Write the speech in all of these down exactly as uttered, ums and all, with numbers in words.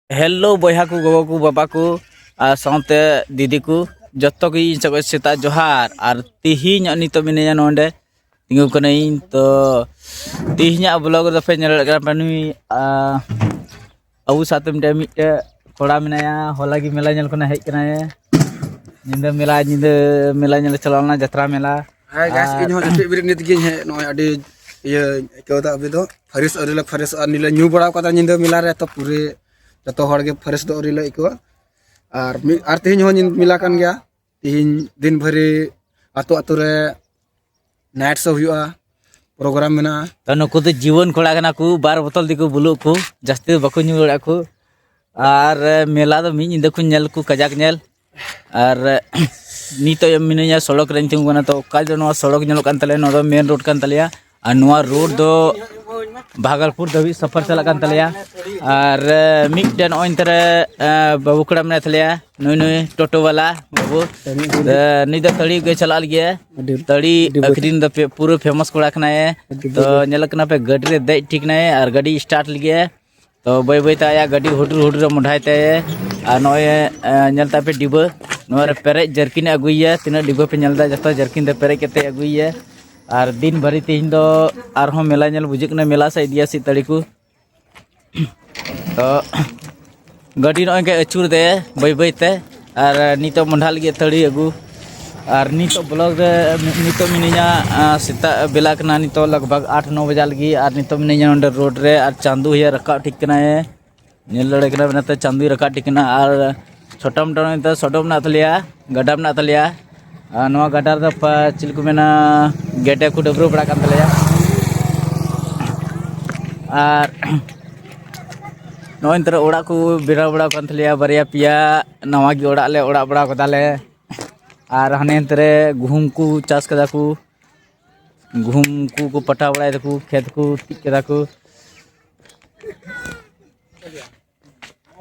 Hello ᱵᱚᱭᱦᱟ ᱠᱚ, ᱜᱚᱜᱚ ᱠᱚ, ᱵᱟᱵᱟ ᱠᱚ, ᱟᱨ ᱥᱟᱶᱛᱮ ᱫᱤᱫᱤ ᱠᱚ, ᱡᱚᱛᱚ ᱜᱮ ᱤᱧ ᱥᱮᱫ ᱠᱷᱚᱱ ᱥᱮᱛᱟᱜ ᱡᱚᱦᱟᱨ᱾ ᱟᱨ ᱛᱮᱦᱮᱧ ᱱᱤᱛᱚᱜ ᱢᱤᱱᱟᱹᱧᱟ ᱱᱚᱰᱮ, ᱛᱤᱸᱜᱩ ᱠᱟᱹᱱᱟᱹᱧ᱾ ᱛᱚ ᱛᱮᱦᱮᱧᱟᱜ ᱵᱞᱚᱜ ᱨᱮᱫᱚ ᱯᱮ ᱧᱮᱞ ᱫᱟᱲᱮᱭᱟᱜ ᱠᱟᱱᱟ ᱯᱮ, ᱱᱩᱭ ᱟᱵᱚ ᱥᱟᱶᱛᱮ ᱢᱤᱫᱴᱮᱱ ᱢᱤᱫᱴᱮᱱ ᱠᱚᱲᱟ ᱢᱮᱱᱟᱭᱟ, ᱦᱚᱞᱟ ᱜᱮ ᱢᱮᱞᱟ ᱧᱮᱞ ᱠᱷᱚᱱᱟᱜ ᱦᱮᱡ ᱠᱟᱱᱟᱭ᱾ ᱧᱤᱫᱟᱹ ᱢᱮᱞᱟ, ᱧᱤᱫᱟᱹ ᱢᱮᱞᱟ ᱧᱮᱞ ᱪᱟᱞᱟᱣ ᱞᱮᱱᱟ, ᱡᱟᱛᱨᱟ ᱢᱮᱞᱟ᱾ ᱦᱮᱸ ᱜᱟᱭᱥ, ᱟᱨ ᱤᱧ ᱦᱚᱸ ᱡᱟᱹᱯᱤᱫ ᱵᱮᱨᱮᱫ ᱱᱤᱛ ᱜᱤᱧ ᱦᱮᱡ, ᱱᱚᱜᱼᱚᱭ ᱟᱹᱰᱤ ᱤᱭᱟᱹ ᱟᱹᱭᱠᱟᱹᱣ ᱫᱟ᱾ ᱟᱵᱚ ᱫᱚ ᱯᱷᱟᱨᱮᱥ ᱟᱹᱣᱨᱤ ᱞᱮ ᱯᱷᱟᱨᱮᱥᱚᱜᱼᱟ, ᱱᱤᱞᱮ ᱧᱩ ᱵᱟᱲᱟᱣ ᱠᱟᱫᱟ ᱧᱤᱫᱟᱹ ᱢᱮᱞᱟ ᱨᱮ, ᱛᱚ ᱯᱩᱨᱟᱹ ᱡᱚᱛᱚ ᱦᱚᱲ ᱜᱮ ᱯᱷᱟᱨᱮᱥ ᱫᱚ ᱟᱹᱣᱨᱤ ᱞᱮ ᱟᱹᱭᱠᱟᱹᱣᱟ᱾ ᱟᱨ ᱢᱤᱫ ᱟᱨ ᱛᱮᱦᱮᱧ ᱦᱚᱸ ᱧᱤᱫᱟᱹ ᱢᱮᱞᱟ ᱠᱟᱱ ᱜᱮᱭᱟ᱾ ᱛᱮᱦᱮᱧ ᱫᱤᱱ ᱵᱷᱟᱹᱨᱤ ᱟᱛᱳ ᱟᱛᱳ ᱨᱮ ᱱᱟᱭᱤᱴ ᱥᱳ ᱦᱩᱭᱩᱜᱼᱟ, ᱯᱨᱳᱜᱨᱟᱢ ᱢᱮᱱᱟᱜᱼᱟ᱾ ᱛᱚ ᱱᱩᱠᱩ ᱫᱚ ᱡᱩᱣᱟᱹᱱ ᱠᱚᱲᱟ ᱠᱟᱱᱟ ᱠᱚ, ᱵᱟᱨ ᱵᱳᱛᱚᱞ ᱛᱮᱠᱚ ᱵᱩᱞᱩᱜ ᱠᱚ, ᱡᱟᱹᱥᱛᱤ ᱫᱚ ᱵᱟᱠᱚ ᱧᱩ ᱫᱟᱲᱮᱭᱟᱜᱼᱟ ᱠᱚ᱾ ᱟᱨ ᱢᱮᱞᱟ ᱫᱚ ᱢᱤᱫ ᱧᱤᱫᱟᱹ ᱠᱚ ᱧᱮᱞ ᱠᱚ, ᱠᱟᱡᱟᱠ ᱧᱮᱞ᱾ ᱟᱨ ᱱᱤᱛᱚᱜ ᱢᱤᱱᱟᱹᱧᱟ ᱥᱚᱲᱚᱠ ᱨᱮᱧ ᱛᱤᱸᱜᱩ ᱠᱟᱱᱟ᱾ ᱛᱚ ᱚᱠᱟ ᱫᱚ ᱱᱚᱣᱟ ᱥᱚᱲᱚᱠ ᱧᱮᱞᱚᱜ ᱠᱟᱱ ᱛᱟᱞᱮᱭᱟ, ᱱᱚᱣᱟ ᱫᱚ ᱢᱮᱱ ᱨᱳᱰ ᱠᱟᱱ ᱛᱟᱞᱮᱭᱟ᱾ ᱟᱨ ᱱᱚᱣᱟ ᱨᱳᱰ ᱫᱚ ᱵᱷᱟᱜᱚᱞᱯᱩᱨ ᱫᱷᱟᱹᱵᱤᱡ ᱥᱚᱯᱷᱚᱨ ᱪᱟᱞᱟᱜ ᱠᱟᱱ ᱛᱟᱞᱮᱭᱟ᱾ ᱟᱨ ᱢᱤᱫᱴᱮᱱ ᱱᱚᱜᱼᱚᱭ ᱱᱚᱛᱮ ᱨᱮ ᱵᱟᱹᱵᱩ ᱠᱚᱲᱟ ᱢᱮᱱᱟᱭ ᱛᱟᱞᱮᱭᱟ, ᱱᱩᱭ ᱱᱩᱭ ᱴᱳᱴᱳ ᱵᱟᱞᱟ ᱵᱟᱹᱵᱩ᱾ ᱱᱩᱭ ᱫᱚ ᱛᱟᱹᱲᱤ ᱜᱮ ᱪᱟᱞᱟᱜ ᱞᱟᱹᱜᱤᱫ᱾ ᱛᱟᱹᱲᱤ ᱟᱹᱠᱷᱨᱤᱧ ᱫᱚ ᱯᱩᱨᱟᱹ ᱯᱷᱮᱢᱟᱥ ᱠᱚᱲᱟ ᱠᱟᱱᱟᱭ᱾ ᱛᱚ ᱧᱮᱞᱚᱜ ᱠᱟᱱᱟ ᱯᱮ, ᱜᱟᱹᱰᱤ ᱨᱮ ᱫᱮᱡ ᱴᱷᱤᱠ ᱱᱟᱭ ᱟᱨ ᱜᱟᱹᱰᱤ ᱥᱴᱟᱨᱴ ᱞᱟᱹᱜᱤᱫ᱾ ᱛᱚ ᱵᱟᱹᱭ ᱵᱟᱹᱭ ᱛᱮ ᱟᱭᱟᱜ ᱜᱟᱹᱰᱤ ᱦᱩᱰᱩᱨ ᱦᱩᱰᱩᱨ ᱮ ᱢᱚᱰᱷᱟᱭ ᱛᱟᱭ᱾ ᱟᱨ ᱱᱚᱜᱼᱚᱭ ᱧᱮᱞ ᱛᱟᱯᱮ ᱰᱤᱵᱟᱹ, ᱱᱚᱣᱟ ᱨᱮ ᱯᱮᱨᱮᱡ ᱡᱟᱨᱠᱤᱱ ᱮ ᱟᱹᱜᱩᱭᱮᱭᱟ᱾ ᱛᱤᱱᱟᱹᱜ ᱰᱤᱵᱟᱹ ᱯᱮ ᱧᱮᱞ ᱮᱫᱟ, ᱡᱚᱛᱚ ᱡᱟᱨᱠᱤᱱ ᱛᱮ ᱯᱮᱨᱮᱡ ᱠᱟᱛᱮ ᱮ ᱟᱹᱜᱩᱭᱮᱭᱟ᱾ ᱟᱨ ᱫᱤᱱ ᱵᱷᱟᱹᱨᱤ ᱛᱮᱦᱮᱧ ᱫᱚ ᱟᱨᱦᱚᱸ ᱢᱮᱞᱟ ᱧᱮᱞ ᱵᱩᱡᱷᱟᱹᱜ ᱠᱟᱱᱟ, ᱢᱮᱞᱟ ᱥᱮᱫ ᱤᱫᱤᱭᱟ ᱥᱮ ᱛᱟᱹᱲᱤ ᱠᱚ᱾ ᱛᱚ ᱜᱟᱹᱰᱤ ᱱᱚᱜᱼᱚᱭ ᱜᱮ ᱟᱹᱪᱩᱨ ᱫᱟᱭ ᱵᱟᱹᱭ ᱵᱟᱹᱭ ᱛᱮ᱾ ᱟᱨ ᱱᱤᱛᱚᱜ ᱢᱚᱰᱷᱟ ᱞᱟᱹᱜᱤᱫ ᱛᱟᱹᱲᱤ ᱟᱹᱜᱩ᱾ ᱟᱨ ᱱᱤᱛᱚᱜ ᱵᱞᱚᱠ ᱨᱮ ᱱᱤᱛᱚᱜ ᱢᱤᱱᱟᱹᱧᱟ, ᱥᱮᱛᱟᱜ ᱵᱮᱞᱟ ᱠᱟᱱᱟ ᱱᱤᱛᱚᱜ, ᱞᱟᱜᱽ ᱵᱷᱟᱜᱽ ᱟᱴ ᱱᱚ ᱵᱟᱡᱟ ᱞᱟᱹᱜᱤᱫ᱾ ᱟᱨ ᱱᱤᱛᱚᱜ ᱢᱤᱱᱟᱹᱧᱟ ᱱᱚᱰᱮ ᱨᱳᱰ ᱨᱮ, ᱟᱨ ᱪᱟᱸᱫᱩ ᱦᱚᱸᱭ ᱨᱟᱠᱟᱵ ᱴᱷᱤᱠ ᱠᱟᱱᱟᱭ, ᱧᱮᱞ ᱫᱟᱲᱮ ᱠᱟᱱᱟ ᱵᱮᱱ ᱱᱚᱛᱮ ᱪᱟᱸᱫᱩᱭ ᱨᱟᱠᱟᱵ ᱴᱷᱤᱠ ᱠᱟᱱᱟ᱾ ᱟᱨ ᱪᱷᱳᱴᱟ ᱢᱳᱴᱟ ᱱᱚᱛᱮ ᱥᱚᱰᱚᱜ ᱢᱮᱱᱟᱜ ᱛᱟᱞᱮᱭᱟ, ᱜᱟᱰᱟ ᱢᱮᱱᱟᱜ ᱛᱟᱞᱮᱭᱟ᱾ ᱟᱨ ᱱᱚᱣᱟ ᱜᱟᱰᱟ ᱨᱮᱫᱚ ᱯᱟ- ᱪᱮᱫ ᱠᱚ ᱢᱮᱱᱟ, ᱜᱮᱰᱮ ᱠᱚ ᱰᱟᱹᱵᱽᱨᱟᱹ ᱵᱟᱲᱟᱜ ᱠᱟᱱ ᱛᱟᱞᱮᱭᱟ᱾ ᱟᱨ ᱱᱚᱜᱼᱚᱭ ᱱᱤᱛᱚᱜ ᱚᱲᱟᱜ ᱠᱚ ᱵᱮᱱᱟᱣ ᱵᱟᱲᱟ ᱠᱟᱱ ᱛᱟᱞᱮᱭᱟ, ᱵᱟᱨᱭᱟ ᱯᱮᱭᱟ ᱱᱟᱣᱟ ᱜᱮ ᱚᱲᱟᱜ ᱞᱮ ᱚᱲᱟᱜ ᱵᱟᱲᱟ ᱠᱟᱫᱟᱞᱮ᱾ ᱟᱨ ᱦᱟᱱᱮ ᱱᱚᱛᱮ ᱨᱮ ᱜᱩᱦᱩᱢ ᱠᱚ ᱪᱟᱥ ᱠᱟᱫᱟ ᱠᱚ, ᱜᱩᱦᱩᱢ ᱠᱚ ᱠᱚ ᱯᱟᱴᱟᱣ ᱵᱟᱲᱟᱭ ᱫᱟᱠᱚ, ᱠᱷᱮᱛ ᱠᱚ ᱛᱤᱡ ᱠᱟᱫᱟ ᱠᱚ᱾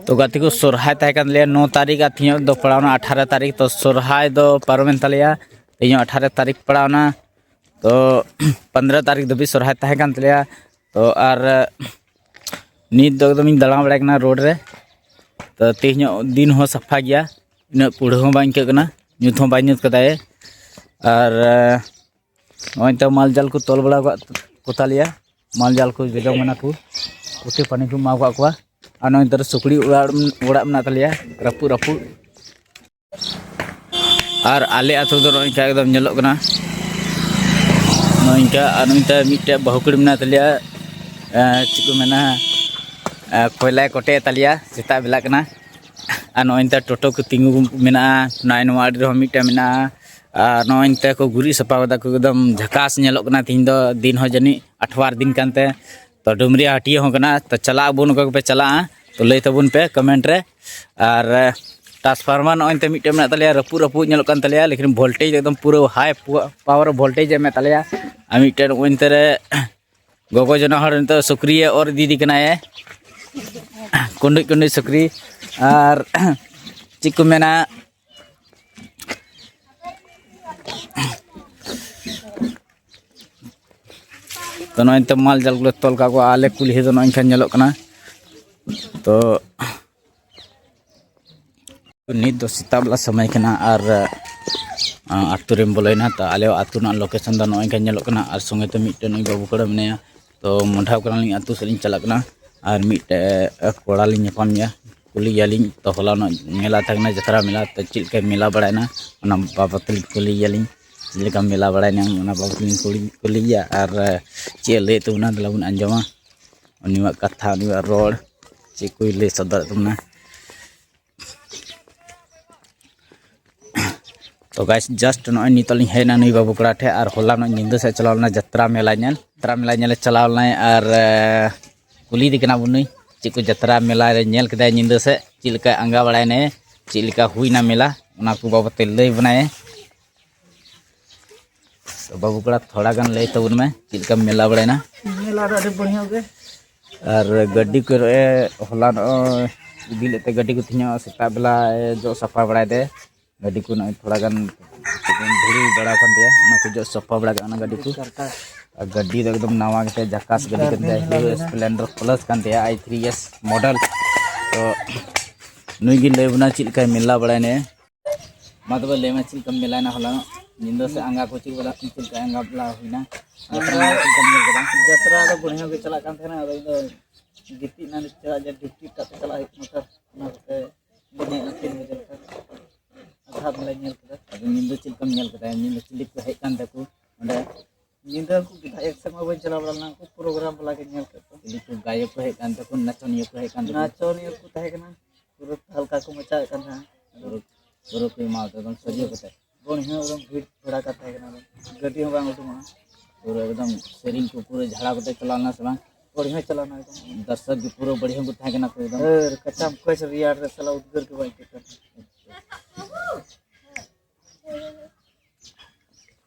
ᱛᱚ ᱜᱟᱛᱮ ᱠᱚ, ᱥᱚᱨᱦᱟᱭ ᱛᱟᱦᱮᱸ ᱠᱟᱱ ᱛᱟᱞᱮᱭᱟ ᱱᱚ ᱛᱟᱹᱨᱤᱠᱷ, ᱟᱨ ᱛᱮᱦᱮᱧᱚᱜ ᱫᱚ ᱯᱟᱲᱟᱣᱱᱟ ᱟᱴᱷᱟᱨᱚ ᱛᱟᱹᱨᱤᱠᱷ᱾ ᱛᱚ ᱥᱚᱨᱦᱟᱭ ᱫᱚ ᱯᱟᱨᱚᱢᱮᱱ ᱛᱟᱞᱮᱭᱟ, ᱛᱮᱦᱮᱧᱚᱜ ᱟᱴᱷᱟᱨᱚ ᱛᱟᱹᱨᱤᱠᱷ ᱯᱟᱲᱟᱣᱱᱟ᱾ ᱛᱚ ᱯᱚᱱᱫᱽᱨᱚ ᱛᱟᱹᱨᱤᱠᱷ ᱫᱷᱟᱹᱵᱤᱡ ᱥᱚᱨᱦᱟᱭ ᱛᱟᱦᱮᱸ ᱠᱟᱱ ᱛᱟᱞᱮᱭᱟ᱾ ᱛᱚ ᱟᱨ ᱱᱤᱛ ᱫᱚ ᱮᱠᱫᱚᱢ ᱤᱧ ᱫᱟᱬᱟ ᱵᱟᱲᱟᱭ ᱠᱟᱱᱟ ᱨᱳᱰ ᱨᱮ᱾ ᱛᱚ ᱛᱮᱦᱮᱧᱚᱜ ᱫᱤᱱ ᱦᱚᱸ ᱥᱟᱯᱷᱟ ᱜᱮᱭᱟ, ᱩᱱᱟᱹᱜ ᱠᱩᱲᱦᱟᱹ ᱦᱚᱸ ᱵᱟᱝ ᱟᱹᱭᱠᱟᱹᱜ ᱠᱟᱱᱟ, ᱧᱩᱛ ᱦᱚᱸ ᱵᱟᱭ ᱧᱩᱛ ᱠᱟᱫᱟᱭ᱾ ᱟᱨ ᱱᱚᱜᱼᱚᱭ ᱛᱚ ᱢᱟᱞ ᱡᱟᱞ ᱠᱚ ᱛᱚᱞ ᱵᱟᱲᱟ ᱟᱠᱟᱫ ᱠᱚ ᱛᱟᱞᱮᱭᱟ, ᱢᱟᱞ ᱡᱟᱞ ᱠᱚ ᱡᱚᱡᱚᱢ ᱠᱟᱱᱟ ᱠᱚ, ᱯᱩᱴᱷᱤ ᱯᱟᱹᱱᱤ ᱠᱚ ᱮᱢᱟ ᱟᱠᱟᱫ ᱠᱚᱣᱟ᱾ ᱟᱨ ᱱᱚᱜᱼᱚᱭ ᱱᱮᱛᱟᱨ ᱥᱩᱠᱨᱤ ᱚᱲᱟᱜ, ᱚᱲᱟᱜ ᱢᱮᱱᱟᱜ ᱛᱟᱞᱮᱭᱟ, ᱨᱟᱹᱯᱩᱫ ᱨᱟᱹᱯᱩᱫ᱾ ᱟᱨ ᱟᱞᱮ ᱟᱹᱛᱩ ᱫᱚ ᱱᱚᱜᱼᱚᱭ ᱱᱚᱝᱠᱟ ᱮᱠᱫᱚᱢ ᱧᱮᱞᱚᱜ ᱠᱟᱱᱟ, ᱱᱚᱜᱼᱚᱭ ᱱᱚᱝᱠᱟ᱾ ᱟᱨ ᱱᱚᱜᱼᱚᱭ ᱱᱚᱝᱠᱟ ᱢᱤᱫᱴᱮᱡ ᱵᱟᱹᱦᱩ ᱠᱩᱲᱤ ᱢᱮᱱᱟᱭ ᱛᱟᱞᱮᱭᱟ, ᱮᱸ, ᱪᱮᱫ ᱠᱚ ᱢᱮᱱᱟ, ᱮᱸ, ᱠᱚᱭᱞᱟᱭ ᱠᱚᱴᱮᱡ ᱛᱟᱞᱮᱭᱟ, ᱥᱮᱛᱟᱜ ᱵᱮᱞᱟᱜ ᱠᱟᱱᱟ᱾ ᱟᱨ ᱱᱚᱜᱼᱚᱭ ᱱᱚᱝᱠᱟ ᱴᱳᱴᱳ ᱠᱚ ᱛᱤᱸᱜᱩ ᱢᱮᱱᱟᱜᱼᱟ, ᱱᱚᱜᱼᱚᱭ ᱱᱚᱣᱟ ᱟᱹᱰᱤ ᱨᱮᱦᱚᱸ ᱢᱤᱫᱴᱮᱱ ᱢᱮᱱᱟᱜᱼᱟ᱾ ᱟᱨ ᱱᱚᱜᱼᱚᱭ ᱱᱚᱝᱠᱟ ᱠᱚ ᱜᱩᱨᱤᱡ ᱥᱟᱯᱷᱟ ᱠᱟᱫᱟ ᱠᱚ, ᱮᱠᱫᱚᱢ ᱡᱷᱟᱠᱟᱥ ᱧᱮᱞᱚᱜ ᱠᱟᱱᱟ᱾ ᱛᱮᱦᱮᱧ ᱫᱚ ᱫᱤᱱ ᱦᱚᱸ ᱡᱟᱹᱱᱤᱡ ᱟᱴᱷᱣᱟᱨ ᱫᱤᱱ ᱠᱟᱱᱛᱮ, ᱛᱚ ᱰᱩᱢᱨᱤᱭᱟ ᱦᱟᱹᱴᱤᱭᱟᱹ ᱦᱚᱸ ᱠᱟᱱᱟ᱾ ᱛᱚ ᱪᱟᱞᱟᱜ ᱟᱵᱚᱱ, ᱚᱠᱟ ᱠᱚᱯᱮ ᱪᱟᱞᱟᱜᱼᱟ ᱛᱚ ᱞᱟᱹᱭ ᱛᱟᱵᱚᱱ ᱯᱮ ᱠᱚᱢᱮᱱᱴ ᱨᱮ᱾ ᱟᱨ ᱴᱨᱟᱱᱥᱯᱷᱟᱨᱢᱟᱨ ᱱᱚᱜᱼᱚᱭ ᱱᱚᱛᱮ ᱢᱤᱫᱴᱮᱱ ᱢᱮᱱᱟᱜ ᱛᱟᱞᱮᱭᱟ, ᱨᱟᱹᱯᱩᱫ ᱨᱟᱹᱯᱩᱫ ᱧᱮᱞᱚᱜ ᱠᱟᱱ ᱛᱟᱞᱮᱭᱟ, ᱞᱮᱠᱤᱱ ᱵᱷᱳᱞᱴᱮᱡᱽ ᱮᱠᱫᱚᱢ ᱯᱩᱨᱟᱹ ᱦᱟᱭ ᱯᱟᱣᱟᱨ ᱵᱷᱳᱞᱴᱮᱡᱽ ᱮ ᱮᱢᱮᱫ ᱛᱟᱞᱮᱭᱟ᱾ ᱟᱨ ᱢᱤᱫᱴᱮᱱ ᱱᱚᱜᱼᱚᱭ ᱱᱚᱛᱮ ᱨᱮ ᱜᱚᱜᱚ ᱡᱚᱱᱟ ᱦᱚᱲ ᱱᱤᱛᱚᱜ ᱥᱩᱠᱨᱤᱭᱮ ᱚᱨ ᱤᱫᱤᱭᱮ ᱠᱟᱱᱟᱭ, ᱠᱩᱸᱰᱩᱡ ᱠᱩᱸᱰᱩᱡ ᱥᱩᱠᱨᱤ᱾ ᱟᱨ ᱪᱮᱫ ᱠᱚ ᱢᱮᱱᱟ, ᱛᱚ ᱱᱚᱜᱼᱚᱭ ᱱᱤᱛᱚᱜ ᱢᱟᱞ ᱡᱟᱞ ᱠᱚᱞᱮ ᱛᱚᱞ ᱠᱟᱜ ᱠᱚᱣᱟ, ᱟᱞᱮ ᱠᱩᱞᱦᱤ ᱫᱚ ᱱᱚᱜᱼᱚᱭ ᱱᱚᱝᱠᱟ ᱧᱮᱞᱚᱜ ᱠᱟᱱᱟ᱾ ᱛᱚ ᱱᱤᱛ ᱫᱚ ᱥᱮᱛᱟᱜ ᱵᱮᱞᱟ ᱥᱚᱢᱚᱭ ᱠᱟᱱᱟ ᱟᱨ, ᱟᱸ, ᱟᱹᱛᱩ ᱨᱮᱢ ᱵᱚᱞᱚᱭᱮᱱᱟ᱾ ᱛᱚ ᱟᱞᱮ ᱟᱹᱛᱩ ᱨᱮᱱᱟᱜ ᱞᱳᱠᱮᱥᱚᱱ ᱫᱚ ᱱᱚᱜᱼᱚᱭ ᱱᱚᱝᱠᱟ ᱧᱮᱞᱚᱜ ᱠᱟᱱᱟ ᱟᱨ ᱥᱚᱸᱜᱮ ᱛᱮ ᱢᱤᱫᱴᱮᱱ ᱩᱱᱤ ᱵᱟᱹᱵᱩ ᱠᱚᱲᱟ ᱢᱮᱱᱟᱭᱟ᱾ ᱛᱚ ᱢᱚᱰᱷᱟᱣ ᱠᱟᱱᱟᱞᱤᱧ, ᱟᱹᱛᱩ ᱥᱮᱫ ᱞᱤᱧ ᱪᱟᱞᱟᱜ ᱠᱟᱱᱟ ᱟᱨ ᱢᱤᱫᱴᱮᱡ ᱠᱚᱲᱟ ᱞᱤᱧ ᱧᱟᱯᱟᱢ ᱜᱮᱭᱟ, ᱠᱩᱞᱤᱭᱮᱭᱟᱞᱤᱧ᱾ ᱛᱚ ᱦᱚᱞᱟᱱᱚᱜ ᱢᱮᱞᱟ ᱛᱟᱦᱮᱸ ᱠᱟᱱᱟ, ᱡᱟᱛᱨᱟ ᱢᱮᱞᱟ, ᱛᱚ ᱪᱮᱫ ᱞᱮᱠᱟ ᱢᱮᱞᱟ ᱵᱟᱲᱟᱭᱮᱱᱟ ᱚᱱᱟ ᱵᱟᱵᱚᱫ ᱛᱮᱞᱤᱧ ᱠᱩᱞᱤᱭᱮᱭᱟᱞᱤᱧ, ᱪᱮᱫ ᱞᱮᱠᱟ ᱢᱮᱞᱟ ᱵᱟᱲᱟᱭᱮᱱᱟ ᱚᱱᱟ ᱵᱟᱵᱚᱫ ᱛᱮᱞᱤᱧ ᱠᱩᱞᱤ, ᱠᱩᱞᱤᱭᱮᱭᱟ᱾ ᱟᱨ ᱪᱮᱫ ᱮ ᱞᱟᱹᱭᱮᱫ ᱛᱟᱵᱚᱱᱟ, ᱫᱮᱞᱟ ᱵᱚᱱ ᱟᱸᱡᱚᱢᱟ ᱩᱱᱤᱭᱟᱜ ᱠᱟᱛᱷᱟ, ᱩᱱᱤᱭᱟᱜ ᱨᱚᱲ, ᱪᱮᱫ ᱠᱚᱭ ᱞᱟᱹᱭ ᱥᱚᱫᱚᱨᱮᱫ ᱛᱟᱵᱚᱱᱟ᱾ ᱛᱚ ᱜᱟᱭᱥ, ᱡᱟᱥᱴ ᱱᱚᱜᱼᱚᱭ ᱱᱤᱛᱚᱜ ᱞᱤᱧ ᱦᱮᱡ ᱮᱱᱟ ᱱᱩᱭ ᱵᱟᱹᱵᱩ ᱠᱚᱲᱟ ᱴᱷᱮᱱ, ᱟᱨ ᱦᱚᱞᱟ ᱱᱚᱜ ᱧᱤᱫᱟᱹ ᱥᱮᱫ ᱪᱟᱞᱟᱣ ᱞᱮᱱᱟ ᱡᱟᱛᱨᱟ ᱢᱮᱞᱟ ᱧᱮᱞ, ᱡᱟᱛᱨᱟ ᱢᱮᱞᱟ ᱧᱮᱞᱮ ᱪᱟᱞᱟᱣ ᱞᱮᱱᱟᱭ᱾ ᱟᱨ ᱠᱩᱞᱤᱭᱮᱫᱮ ᱠᱟᱱᱟ ᱵᱚᱱ ᱱᱩᱭ ᱪᱮᱫ ᱠᱚ ᱡᱟᱛᱨᱟ ᱢᱮᱞᱟ ᱨᱮ ᱧᱮᱞ ᱠᱮᱫᱟᱭ ᱧᱤᱫᱟᱹ ᱥᱮᱫ, ᱪᱮᱫ ᱞᱮᱠᱟ ᱟᱸᱜᱟ ᱵᱟᱲᱟᱭᱮᱱᱟᱭ, ᱪᱮᱫ ᱞᱮᱠᱟ ᱦᱩᱭᱱᱟ ᱢᱮᱞᱟ, ᱚᱱᱟ ᱠᱚ ᱵᱟᱵᱚᱫ ᱛᱮ ᱞᱟᱹᱭ ᱵᱚᱱᱟᱭ᱾ ᱛᱚ ᱵᱟᱹᱵᱩ ᱠᱚᱲᱟ, ᱛᱷᱚᱲᱟ ᱜᱟᱱ ᱞᱟᱹᱭ ᱛᱟᱵᱚᱱ ᱢᱮ, ᱪᱮᱫ ᱞᱮᱠᱟ ᱢᱮᱞᱟ ᱵᱟᱲᱟᱭᱮᱱᱟ? ᱢᱮᱞᱟ ᱫᱚ ᱟᱹᱰᱤ ᱵᱟᱹᱲᱤᱭᱟᱹ ᱜᱮ᱾ ᱟᱨ ᱜᱟᱹᱰᱤ ᱠᱚᱨᱮ ᱦᱚᱞᱟ ᱱᱚᱜᱼᱚᱭ ᱤᱫᱤ ᱞᱮᱫ ᱛᱮ, ᱜᱟᱹᱰᱤ ᱠᱚ ᱛᱮᱦᱮᱧᱚᱜ ᱥᱮᱛᱟᱜ ᱵᱮᱞᱟ ᱡᱚᱜ ᱥᱟᱯᱷᱟ ᱵᱟᱲᱟᱭ ᱛᱮ, ᱜᱟᱹᱰᱤ ᱠᱚ ᱱᱚᱜᱼᱚᱭ ᱛᱷᱚᱲᱟ ᱜᱟᱱ ᱫᱷᱩᱲᱤ ᱵᱟᱲᱟ ᱠᱟᱱ ᱛᱟᱭᱟ, ᱚᱱᱟ ᱠᱚ ᱡᱚᱜ ᱥᱟᱯᱷᱟ ᱵᱟᱲᱟ ᱠᱟᱜ ᱠᱟᱱᱟ ᱜᱟᱹᱰᱤ ᱠᱚ᱾ ᱟᱨ ᱜᱟᱹᱰᱤ ᱫᱚ ᱮᱠᱫᱚᱢ ᱱᱟᱣᱟ ᱜᱮᱛᱟᱭᱟ, ᱡᱟᱠᱟᱥ ᱜᱟᱹᱰᱤ ᱠᱟᱱ ᱛᱟᱭᱟ, ᱦᱤᱨᱳ ᱥᱯᱞᱮᱱᱰᱟᱨ ᱯᱞᱟᱥ ᱠᱟᱱ ᱛᱟᱭᱟ, ᱟᱭ ᱛᱷᱨᱤ ᱮᱥ ᱢᱚᱰᱮᱞ᱾ ᱛᱚ ᱱᱩᱭ ᱜᱮ ᱞᱟᱹᱭ ᱵᱚᱱᱟ ᱪᱮᱫ ᱞᱮᱠᱟᱭ ᱢᱮᱞᱟ ᱵᱟᱲᱟᱭᱱᱟ᱾ ᱢᱟ ᱛᱚᱵᱮ ᱞᱟᱹᱭ ᱢᱮ, ᱪᱮᱫ ᱞᱮᱠᱟᱢ ᱢᱮᱞᱟᱭᱱᱟ ᱦᱚᱞᱟᱱᱚᱜ ᱧᱤᱫᱟᱹ ᱥᱮ ᱟᱸᱜᱟ ᱠᱚ ᱪᱮᱫ ᱵᱚᱞᱮ ᱪᱮᱫ ᱞᱮᱠᱟ ᱟᱸᱜᱟ ᱵᱚᱞᱟ ᱦᱩᱭᱱᱟ? ᱡᱟᱛᱨᱟ ᱪᱮᱫ ᱞᱮᱠᱟᱢ ᱧᱮᱞ ᱠᱮᱫᱟ? ᱡᱟᱛᱨᱟ ᱫᱚ ᱵᱚᱲᱦᱮ ᱜᱮ ᱪᱟᱞᱟᱜ ᱠᱟᱱ ᱛᱟᱦᱮᱱᱟ, ᱟᱫᱚ ᱤᱧ ᱫᱚ ᱜᱤᱛᱤᱡ ᱮᱱᱟ, ᱪᱮᱫᱟᱜ ᱡᱮ ᱰᱤᱭᱩᱴᱤ ᱮᱴᱟᱜ ᱛᱮ ᱪᱟᱞᱟᱜ ᱦᱩᱭᱩᱜ ᱠᱟᱱᱟ ᱥᱟᱨ, ᱚᱱᱟ ᱠᱚᱛᱮ ᱵᱟᱹᱧ ᱦᱮᱡ ᱮᱱᱟ ᱛᱤᱱ ᱵᱟᱡᱮ ᱞᱮᱠᱟ᱾ ᱟᱫᱷᱟ ᱢᱮᱞᱟᱧ ᱧᱮᱞ ᱠᱮᱫᱟ᱾ ᱟᱫᱚ ᱧᱤᱫᱟᱹ ᱪᱮᱫ ᱞᱮᱠᱟᱢ ᱧᱮᱞ ᱠᱮᱫᱟ? ᱧᱤᱫᱟᱹ ᱪᱤᱞᱤ ᱠᱚ ᱦᱮᱡ ᱠᱟᱱ ᱛᱟᱠᱚ ᱚᱸᱰᱮ? ᱧᱤᱫᱟᱹ ᱩᱱᱠᱩ ᱵᱤᱫᱷᱟᱭᱚᱠ ᱥᱮᱫ ᱢᱟ ᱵᱟᱹᱧ ᱪᱟᱞᱟᱣ ᱵᱟᱲᱟ ᱞᱮᱱᱟ, ᱩᱱᱠᱩ ᱯᱨᱳᱜᱨᱟᱢ ᱵᱟᱞᱟ ᱜᱮ ᱧᱮᱞ ᱠᱮᱫ ᱠᱚᱣᱟ᱾ ᱪᱤᱞᱤ ᱠᱚ ᱜᱟᱭᱚᱠ ᱠᱚ ᱦᱮᱡ ᱠᱟᱱ ᱛᱟᱠᱚ, ᱱᱟᱪᱚᱱᱤᱭᱟᱹ ᱠᱚ ᱦᱮᱡ ᱠᱟᱱ ᱛᱟᱠᱚ? ᱱᱟᱪᱚᱱᱤᱭᱟᱹ ᱠᱚ ᱛᱟᱦᱮᱸ ᱠᱟᱱᱟ, ᱯᱩᱨᱟᱹ ᱛᱟᱦᱞᱠᱟ ᱠᱚ ᱢᱟᱪᱟᱣᱮᱫ ᱠᱟᱱ ᱛᱟᱦᱮᱸᱱᱟ᱾ ᱯᱩᱨᱟᱹ, ᱯᱩᱨᱟᱹ ᱠᱚ ᱮᱢᱟᱣᱟᱫᱟ ᱮᱠᱫᱚᱢ ᱥᱟᱹᱨᱤ ᱠᱟᱛᱮ᱾ ᱵᱚᱲᱦᱤᱭᱟᱹ ᱮᱠᱫᱚᱢ ᱵᱷᱤᱲ ᱵᱷᱟᱲᱟᱠᱟ ᱛᱟᱦᱮᱸ ᱠᱟᱱᱟ, ᱜᱟᱹᱰᱤ ᱦᱚᱸ ᱵᱟᱝ ᱩᱰᱩᱠᱚᱜᱼᱟ᱾ ᱯᱩᱨᱟᱹ ᱮᱠᱫᱚᱢ ᱥᱮᱨᱮᱧ ᱠᱚ ᱯᱩᱨᱟᱹ ᱡᱷᱟᱲᱟ ᱠᱟᱛᱮ ᱪᱟᱞᱟᱣ ᱞᱮᱱᱟ ᱥᱮ ᱵᱟᱝ? ᱵᱚᱲᱦᱤᱭᱟᱹ ᱪᱟᱞᱟᱣ ᱮᱱᱟ ᱮᱠᱫᱚᱢ᱾ ᱫᱚᱨᱥᱚᱠ ᱜᱮ ᱯᱩᱨᱟᱹ ᱵᱚᱲᱦᱤᱭᱟᱹ ᱠᱚ ᱛᱟᱦᱮᱸ ᱠᱟᱱᱟ ᱠᱚ ᱮᱠᱫᱚᱢ᱾ ᱟᱨ ᱠᱟᱪᱟᱢ ᱠᱚᱪ ᱨᱮᱭᱟᱲ ᱨᱮ ᱥᱟᱞᱟ ᱩᱫᱽᱜᱟᱹᱨ ᱜᱮ ᱵᱟᱝ ᱟᱹᱭᱠᱟᱹᱜ ᱠᱟᱱᱟ᱾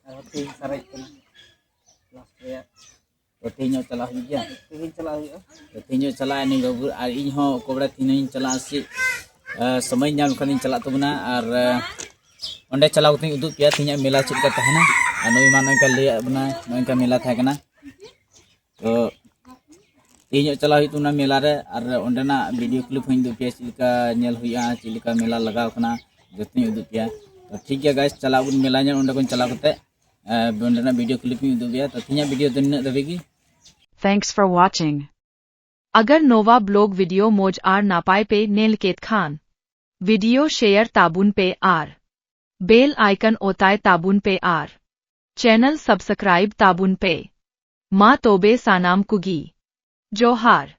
ᱟᱨᱦᱚᱸ ᱛᱮᱦᱮᱧ ᱥᱟᱨᱮᱡ ᱠᱟᱱᱟ ᱞᱟᱥᱴ ᱨᱮᱭᱟᱜ᱾ ᱛᱚ ᱛᱮᱦᱮᱧ ᱦᱚᱸ ᱪᱟᱞᱟᱜ ᱦᱩᱭᱩᱜ ᱜᱮᱭᱟ? ᱛᱮᱦᱮᱧ ᱪᱟᱞᱟᱜ ᱦᱩᱭᱩᱜᱼᱟ᱾ ᱛᱚ ᱛᱮᱦᱮᱧ ᱦᱚᱸ ᱪᱟᱞᱟᱜᱼᱟ ᱱᱤᱭᱟᱹ ᱵᱟᱹᱵᱩ, ᱟᱨ ᱤᱧ ᱦᱚᱸ ᱚᱠᱚᱭ ᱵᱟᱲᱟᱭ ᱛᱮᱦᱮᱧ ᱦᱚᱸᱧ ᱪᱟᱞᱟᱜᱼᱟ ᱥᱮ, ᱟᱸ, ᱥᱚᱢᱚᱭ ᱧᱟᱢ ᱞᱮᱠᱷᱟᱱ ᱤᱧ ᱪᱟᱞᱟᱜ ᱛᱟᱵᱚᱱᱟ᱾ ᱟᱨ, ᱟᱸ, ᱚᱸᱰᱮ ᱪᱟᱞᱟᱣ ᱠᱟᱛᱮᱧ ᱩᱫᱩᱜ ᱯᱮᱭᱟ ᱛᱮᱦᱮᱧᱟᱜ ᱢᱮᱞᱟ ᱪᱮᱫ ᱞᱮᱠᱟ ᱛᱟᱦᱮᱱᱟ᱾ ᱟᱨ ᱱᱩᱭ ᱢᱟ ᱱᱚᱝᱠᱟ ᱞᱟᱹᱭᱟᱫ ᱵᱚᱱᱟ, ᱱᱚᱝᱠᱟ ᱢᱮᱞᱟ ᱛᱟᱦᱮᱸ ᱠᱟᱱᱟ᱾ ᱛᱚ ᱛᱮᱦᱮᱧᱚᱜ ᱪᱟᱞᱟᱣ ᱦᱩᱭᱩᱜ ᱛᱟᱵᱚᱱᱟ ᱢᱮᱞᱟ ᱨᱮ, ᱟᱨ ᱚᱸᱰᱮᱱᱟᱜ ᱵᱷᱤᱰᱤᱭᱳ ᱠᱞᱤᱯ ᱦᱚᱸᱧ ᱩᱫᱩᱜ ᱯᱮᱭᱟ, ᱪᱮᱫ ᱞᱮᱠᱟ ᱧᱮᱞ ᱦᱩᱭᱩᱜᱼᱟ, ᱪᱮᱫ ᱞᱮᱠᱟ ᱢᱮᱞᱟ ᱞᱟᱜᱟᱣ ᱠᱟᱱᱟ, ᱡᱚᱛᱚᱧ ᱩᱫᱩᱜ ᱯᱮᱭᱟ᱾ ᱛᱚ ᱴᱷᱤᱠ ᱜᱮᱭᱟ ᱜᱟᱭᱥ, ᱪᱟᱞᱟᱜ ᱟᱵᱚᱱ ᱢᱮᱞᱟ ᱧᱮᱞ ᱚᱸᱰᱮ ᱠᱷᱚᱱ ᱪᱟᱞᱟᱣ ᱠᱟᱛᱮ, ᱟᱸ, ᱚᱸᱰᱮᱱᱟᱜ ᱵᱷᱤᱰᱤᱭᱳ ᱠᱞᱤᱯ ᱤᱧ ᱩᱫᱩᱜ ᱯᱮᱭᱟ᱾ ᱛᱚ ᱛᱮᱦᱮᱧᱟᱜ ᱵᱷᱤᱰᱤᱭᱳ ᱫᱚ ᱱᱤᱱᱟᱹᱜ ᱫᱷᱟᱹᱵᱤᱡ ᱜᱮ᱾ Thanks for watching. अगर नोवा ब्लॉग वीडियो मोज आर नापाय पे नेल केत खान, वीडियो शेयर ताबुन पे आर, बेल आइकन ओताय ताबुन पे आर, चैनल सब्सक्राइब ताबुन पे। मा तोबे सानाम कुगी। जोहार।